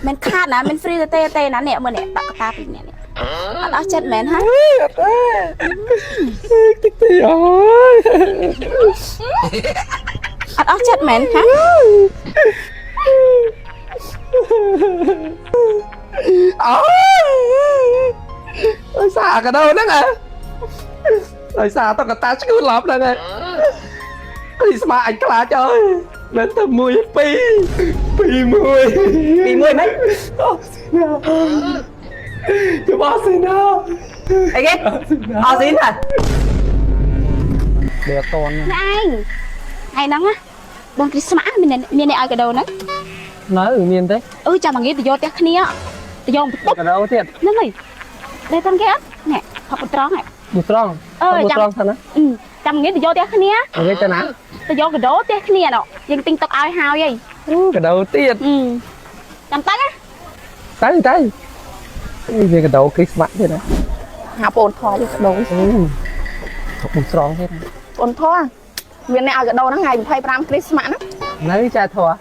មិនខាតណាមិន free ទេទេណានេះមើលនេះដាក់កតាពីរនាក់នេះអត់អស់ចិត្តមែនហ៎ អត់ទេតិចតិចអើយ អត់អស់ចិត្តមែនហ៎ អើយដោយសារកដោហ្នឹងហ៎ដោយសារតកតាឈឺឡប់ហ្នឹងហ៎គ្រីស្មាអញខ្លាចអើយមិនទៅមួយពីរពីរមួយ ពីមួយមិន អូស៊ីណាចាំអស់ស៊ីណា អីគេអស់ស៊ីនហ៎ ដេតន ណែឯងថ្ងៃហ្នឹងណាបងគ្រីស្មាស់មានមានអ្នកឲ្យកដោហ្នឹង នៅមានទេ អឺចាំមួយងាយទៅយកផ្ទះគ្នាទៅយកបន្ទប់ កដោទៀត ហ្នឹងហើយតែតាំងគេអត់នេះផឹកត្រង់ហ៎ បុត្រង់ អើចាំ បុត្រង់សិនណា អឺចាំងាយទៅយកផ្ទះគ្នា និយាយទៅណា ទៅយកកដោផ្ទះគ្នាណោះយើងទិញតុកឲ្យហើយហី កដោទៀត អឺចាំតាំងណា ទៅទៅនេះវាកដោគ្រីស្មាស់ទៀតណា ហៅបងធေါ်យកកដោ អូបុត្រង់ទៀត បងធေါ်មានអ្នកឲ្យកដោហ្នឹងថ្ងៃ25គ្រីស្មាស់ហ្នឹង នៅចាធေါ်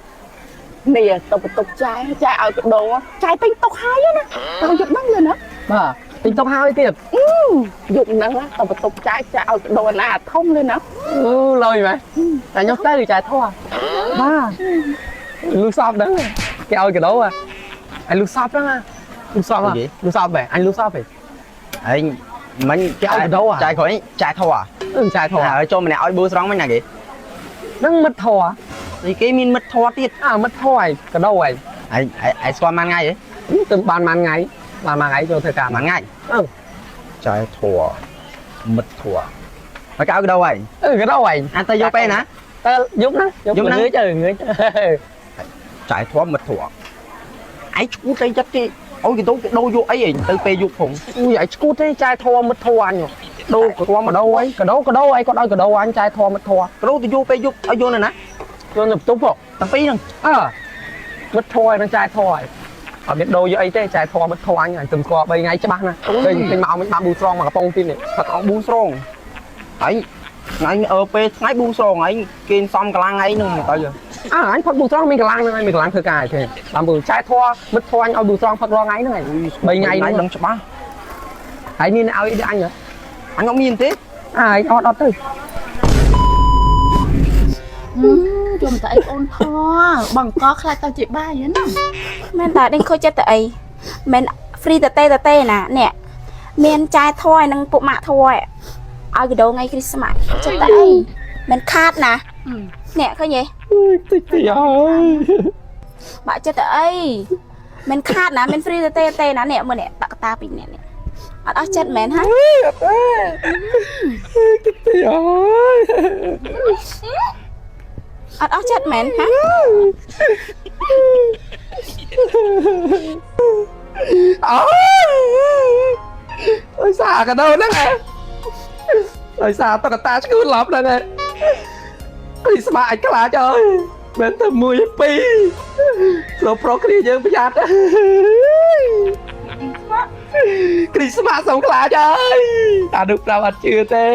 នេះទៅបន្ទប់ចាយចាយឲ្យកដោចាយទិញតុកហើយណាទៅយប់ហ្នឹងលឿនណា បាទទិញតុកហើយទៀត យប់ហ្នឹងទៅបន្ទប់ចាយចាយឲ្យកដោណាធំលឿនណា អូលយម៉េចតែខ្ញុំទៅចាធေါ်បាទលូសបហ្នឹងគេឲ្យកដោអញលូសបហ្នឹងលូសបលូសបបែអញលូសបហ៎ ឯងមិញ គេឲ្យកដោ ចាយក្រោយចាយធေါ် អឺចាធေါ် ហើយចូលម្នាក់ឲ្យប៊ូស្រង់មិញណាគេ ហ្នឹងមិត្តធေါ် អីគេមានមិត្តធေါ်ទៀត អើមិត្តធေါ်ឯងកដោឯង ឯងឯងស្គាល់ប៉ុន្មានថ្ងៃហ៎ ទៅបានប៉ុន្មានថ្ងៃបានមួយថ្ងៃចូលធ្វើការ ប៉ុន្មានថ្ងៃ អឺ ចាយធေါ်មិត្តធေါ်មកគេឲ្យកដោឯង អឺកដោឯង អាទៅយកពេលណា តើយប់ណា យប់ណា ងើយទៅងើយ ចាយធေါ်មិត្តធေါ်ឯងឈួតអីចិត្តគេឲ្យកដោគេដូរយកអីឯងទៅពេលយប់ផង អូយឯងឈួតទេចាយធေါ်មិត្តធေါ်អញដូរកដោអីកដោកដោអីគាត់ឲ្យកដោអញចាយធေါ်មិត្តធေါ် កដោទៅយកពេលយប់ឲ្យយកនៅណា យកនៅបន្ទប់ហ៎ តាំងពីហ្នឹង អើមិត្តធေါ်នឹងចាយធေါ်អត់មានដូរយកអីទេចាយធေါ်មិត្តធေါ်អញអញទៅស្គាល់3ថ្ងៃច្បាស់ណាស់ឃើញឃើញមកមិនបានប៊ូស្រងមកកំប៉ុងទៀតនេះ ផឹកអស់ប៊ូស្រងឯងថ្ងៃអឺពេលថ្ងៃប៊ូស្រងឯងគេសំកម្លាំងឯងហ្នឹងទៅ អើអញផឹកប៊ូស្រងមានកម្លាំងហ្នឹងហើយមានកម្លាំងធ្វើការឯងតាមពូចាយធေါ်មិត្តធေါ်អញឲ្យប៊ូស្រងផឹករាល់ថ្ងៃហ្នឹងឯង3ថ្ងៃហ្នឹង ដឹងច្បាស់ ហើយមានឲ្យអញហ៎ អញអត់មានទេ អើអត់អត់ទៅ យំតែអីបងធေါ်បងកខ្លាចទៅជាបាយណា មែនតាដេញខូចចិត្តទៅអីមែន free តទេតទេណានេះមានចាយធေါ်នឹងពួកម៉ាក់ធေါ်ឲ្យកដោថ្ងៃគ្រីស្មាស់ចិត្តទៅអីមិនខាតណានេះឃើញទេ តិចតិចអើយ បាក់ចិត្តទៅអីមិនខាតណាមិន free ទេទេណានេះមើលនេះដាក់កតាពីរនាក់នេះអត់អស់ចិត្តមែនហ៎ អត់ទេតិចតិចអើយ អត់អស់ចិត្តមែនហ៎ អើយដោយសារកដោហ្នឹងឯងដោយសារតកតាឈឺឡប់ហ្នឹងឯងគ្រីស្មាស់អញខ្លាចអើយមិនទៅមួយពីរលោកប្រុសគ្នាយើងប្រយ័ត្នគ្រីស្មាស់សូមខ្លាចអើយតានុប្រាប់អត់ជឿទេ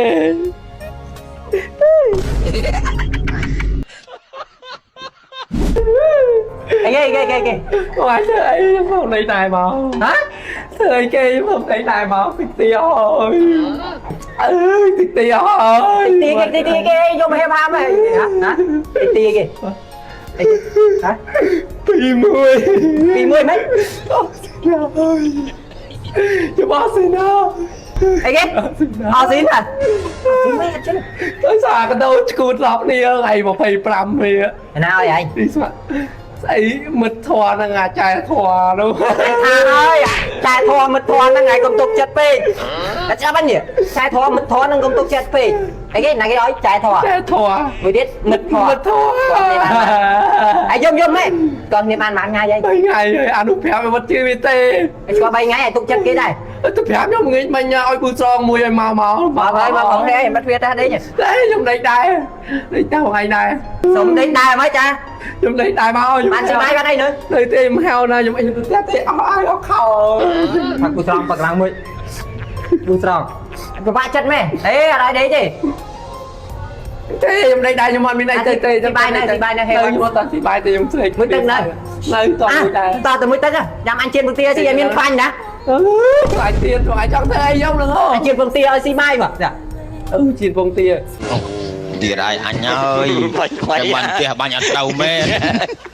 អីគេគេគេគេ អូអញធ្វើអីខ្ញុំដេកដែរមក ហ៎ ធ្វើអីគេខ្ញុំដេកដែរមកតិចទីអើយអើយតិចទីអើយ ទីគេទីគេយកមកហេបហាមហ៎ណាទីគេអីហ៎ ពីមួយ ពីមួយមិន អូស៊ីណាអើយចាំអស់ស៊ីណា អីគេអស់ស៊ីនហ៎ស៊ីមិនអត់ជិះ ដោយសារកដោឈួតឡប់នេះថ្ងៃ25នេះ ណាឲ្យឯង នេះស្មាស្អីមិត្តធွာហ្នឹងអាចែធွာនោះ ថាហើយចែធေါ်មិត្តធေါ်ហ្នឹងឯងកុំទុកចិត្តពេកតែចាប់ហ្នឹងនេះចែធေါ်មិត្តធေါ်ហ្នឹងកុំទុកចិត្តពេកអីគេណាគេឲ្យចែធေါ် ចែធွာ មួយទៀតមិត្តធေါ် មិត្តធွာ អាយំយំហ៎កងគ្នាបានប៉ុន្មានថ្ងៃហើយ បីថ្ងៃហើយអនុប្រាប់ឲ្យអត់ជឿវាទេ ឯងស្គាល់3ថ្ងៃឯងទុកចិត្តគេដែរ ទៅប្រាប់ខ្ញុំងាយមិញឲ្យពូស្រងមួយឲ្យមកមក មកហើយមកផងនេះមិត្តវាតែដេញ ទេខ្ញុំដេកដែរដេកតែថ្ងៃដែរ សុំដេញដែរមកចា ខ្ញុំដេកដែរមកខ្ញុំ បានស្បាយបាត់អីនៅ នៅទេមិនហៅណាខ្ញុំអីទៅផ្ទះទេអស់ហើយអស់ខោ ផឹកពូស្រងផឹកឡើងមួយពូស្រងពិបាកចិត្តមែនអេអត់ឲ្យដេកទេ ទេខ្ញុំដេកដែរខ្ញុំអត់មានអីទេទេ ទីបាយនៅទីបាយនៅហេ ខ្ញុំអត់តាទីបាយទេខ្ញុំស្រេក មួយទឹកនៅ នៅតមួយដែរ តតែមួយទឹកញ៉ាំអញជៀនពងទាស៊ីឲ្យមានខ្លាញ់ណា អឺខ្លាញ់ទៀតព្រោះឯងចង់ធ្វើអីខ្ញុំហ្នឹងហ៎ អញជៀនពងទាឲ្យស៊ីបាយមកចា អឺជៀនពងទា ទៀតហើយអញហើយតែបានផ្ទះបាញ់អត់ត្រូវមែន។